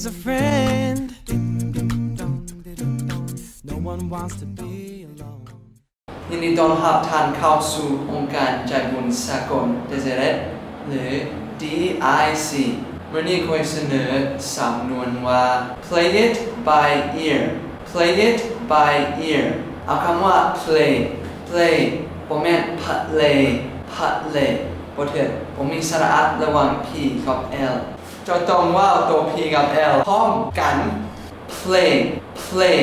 a friend. No one wants to be alone. ຍິນດີຕ້ອນຮັບທ່ານເຂົ້າສູ່ອົງການໃຈບຸນສາກົນ Deseret ຫຼື D I C. ມື້ນີ້ຂ້ອຍສະເໜີສຳນວນວ່າ Play it by ear. Play it by ear. ເອົາຄຳວ່າ play, play ບໍ່ແມ່ນ pale, pale ບໍ່ຖືກ, ບໍ່ມີສະຫຼະອະລະຫວ່າງ P ກັບ L. ເຈົ້າຕ້ອງເວົ້າໂຕ P ກັບ L ພ້ອມກັນ. Play, play,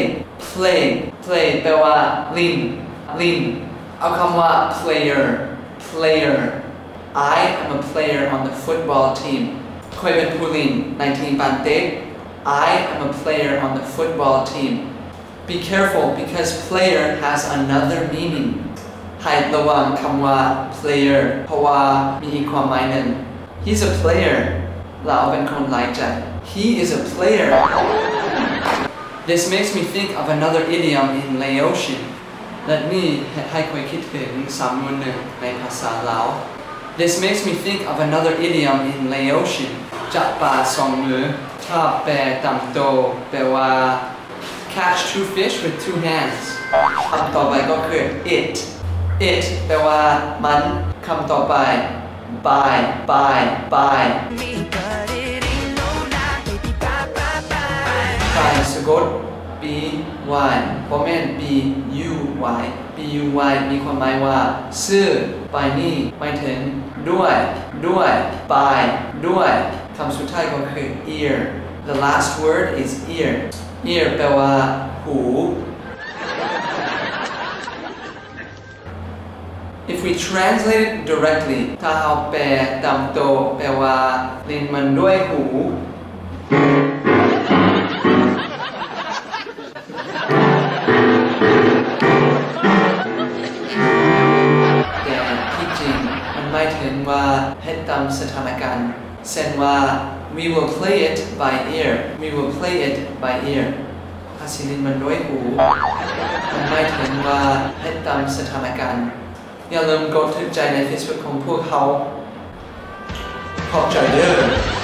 play, play ແປວ່າຫຼິ້ນ, ຫຼິ້ນ. ເອົາຄຳວ່າ player, player. I am a player on the football team. ຂ້ອຍເປັນຜູ້ຫຼິ້ນໃນທີມບານເຕະ. I am a player on the football team. Be careful because player has another meaning. ໃຫ້ລະວັງຄຳວ່າ player ເພາະວ່າມີອີກຄວາມໝາຍໜຶ່ງ. He's a player. ລາວເປັນຄົນຫຼາຍໃຈ. He is a player. This makes me think of another idiom in Laotian. ແລະ ນີ້ເຮັດໃຫ້ຂ້ອຍຄິດເຖິງສຳນວນໜຶ່ງໃນພາສາລາວ. This makes me think of another idiom in Laotian. ຈັບປາສອງມື. ຖ້າແປຕາມໂຕ ແປວ່າ catch two fish with two hands. ຄຳຕໍ່ໄປກໍຄື it. It ແປວ່າມັນ. ຄຳຕໍ່ໄປ by, by, by. By ສະກົດ B Y ບໍ່ແມ່ນ B U Y. B U Y ມີຄວາມໝາຍວ່າ ຊື່. By ນີ້ໝາຍເຖິງ ດ້ວຍ, ດ້ວຍ, by ດ້ວຍ. ຄຳສຸດທ້າຍກໍຄື ear. The last word is ear. Ear ແປວ່າ ຫູ. If we translate it directly, ຖ້າເຮົາແປຕາມໂຕ ແປວ່າຫຼິ້ນມັນດ້ວຍຫູ. ແຕ່ທີ່ຈິງມັນໝາຍເຖິງວ່າເຮັດຕາມສະຖານະການ. ເຊັ່ນວ່າ We will play it by ear. We will play it by ear. ເຮົາຊິຫຼິ້ນມັນດ້ວຍຫູ. ມັນໝາຍເຖິງວ່າເຮັດຕາມສະຖານະການ. ຢ່າລືມກົດຖືກໃຈໃນ Facebook ຂອງພວກເຮົາ. ຂອບໃຈເດີ້.